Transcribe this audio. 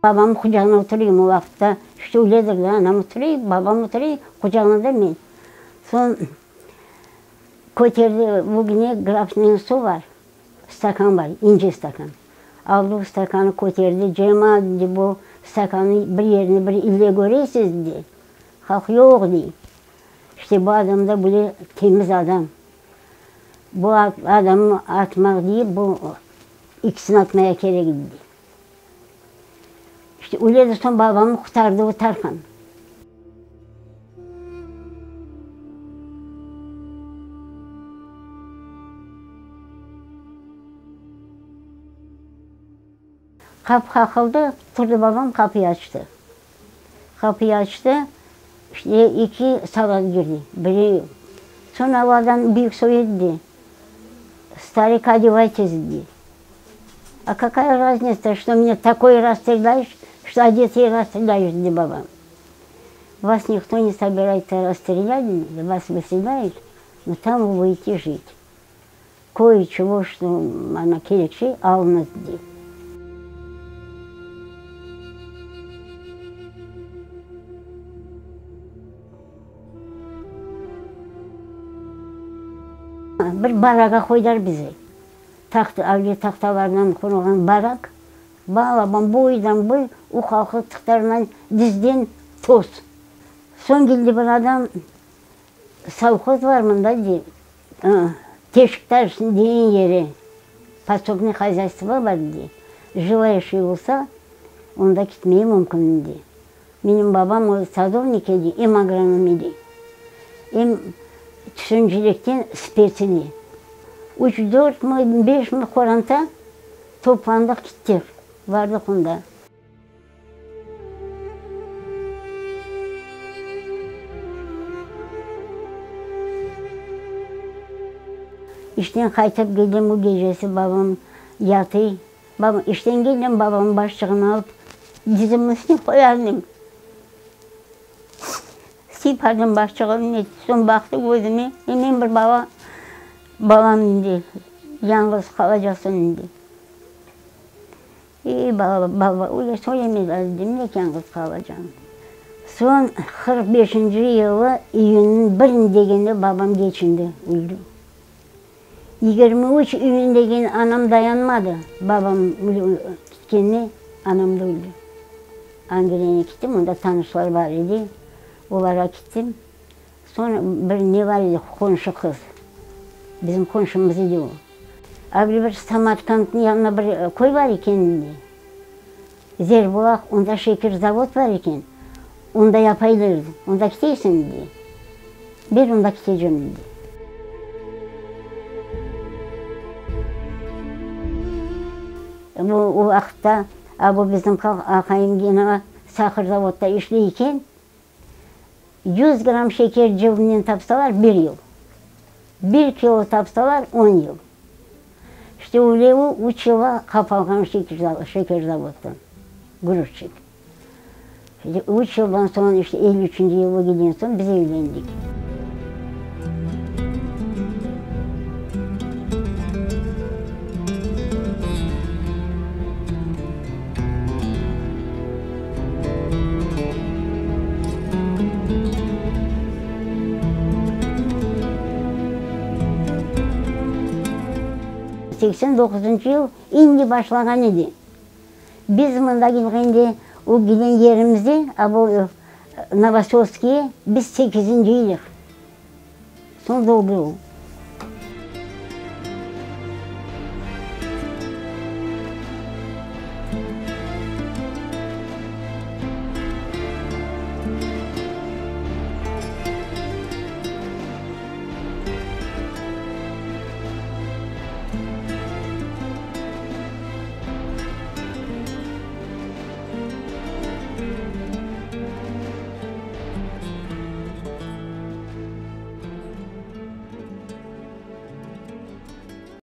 Babamnıñ qucağına oturayım, o vaqıtta işte öyledir da, anam oturay, babam oturay, qucağında men. Soñ köterdi, bugüne grafinen suv bar, stakan bar, ince stakan. Aldı o stakanı köterdi, cemaat, dedi, bu stakannı bir yerinde bir ille köresiz, dedi. Halq yoq, dey. İşte bu adam da böyle temiz adam. Bu adamnı atmaq deyip, bu ikisini atmaya kerek, dey. İşte öyle de soñ babamnı qurtardı o Tarhan. Qapı qaqıldı, turdı babam qapıyı açtı. Qapıyı açtı, işte eki soldat girdi. Biri, soñ olardan büyük soyu dedi, Starik, odevaytes, dedi. A kakaya raznitsa, çto mne takoy rasstrelâyış, çto odetıy rasstrelâyış, dedi babam. Vas nihto ne sobiraytsa rasstrelât, dedi, vas vıselâyut, no tam vı budete jit. Koye çego, çto ana kerek şey alıñız, dedi. Bir baraga qoydılar bizi. Taht, avge tahtalardan qurulğan barak, balaban boydan boy uqalqı tıqtarınan dizden toz. Soñ keldi bir adam, sovhoz bar mında, dey, Teşiktaş degen yeri, podsobnıy hozyaystvo bar, dey, jelayaşiy bolsa, onda ketmege mümkün, dey. Menim babam o sadovnik edi, em agronom edi, em tütüncilikten spets edi. Üç, dörtmi, beşmi qoranta toplandıq kettik, bardıq onda. İşten qaytıp keldim, o gecesi babam yatıy. Babam, işten keldim, babamnıñ başçığını alıp, dizimniñ üstüne qoyardım. Sıypardım başçığını, soñ baqtı közüme, e, men bir bala, balam dedi, yañğız qalacaqsıñ dedi. Ey, bala, baba, öyle söyleme dedim, ne yañğız qalacağım. Soñ 45-inci yılı iyünniñ birin degende babam keçindi, öldi. 23 iyün degen anam dayanmadı, babam ketkenine anam da öldi. Angrene kettim, onda tanışlar bar edi, olarğa kettim. Soñ bir ne bar edi, qonşu qız, bizim qonşumız edi o. Avle bir Samarkandnıñ yanında bir köy bar eken dedi. Zerbulaq, onda şeker zavod bar eken, onda yapaylar, onda keteysiñ dedi. Ber onda ketecem dedi. Bu o vaqıtta a bu bizim aqayım gene sahar zavodda işley eken, 100 gramm şeker cıldınen tapsalar bir yıl, bir kilo tapsalar on yıl. İşte öyle o üç yılğa qapalğan şeker zavoddan, gruzçik. Üç yıldan soñ, işte elli üçünci yılı kelgen soñ biz evlendik. 89 yıl indi başlağan edi. Biz mında kelgende, o giden yerimizde, a bu Novoselskiye, biz sekizinci edik. Soñ doldu o.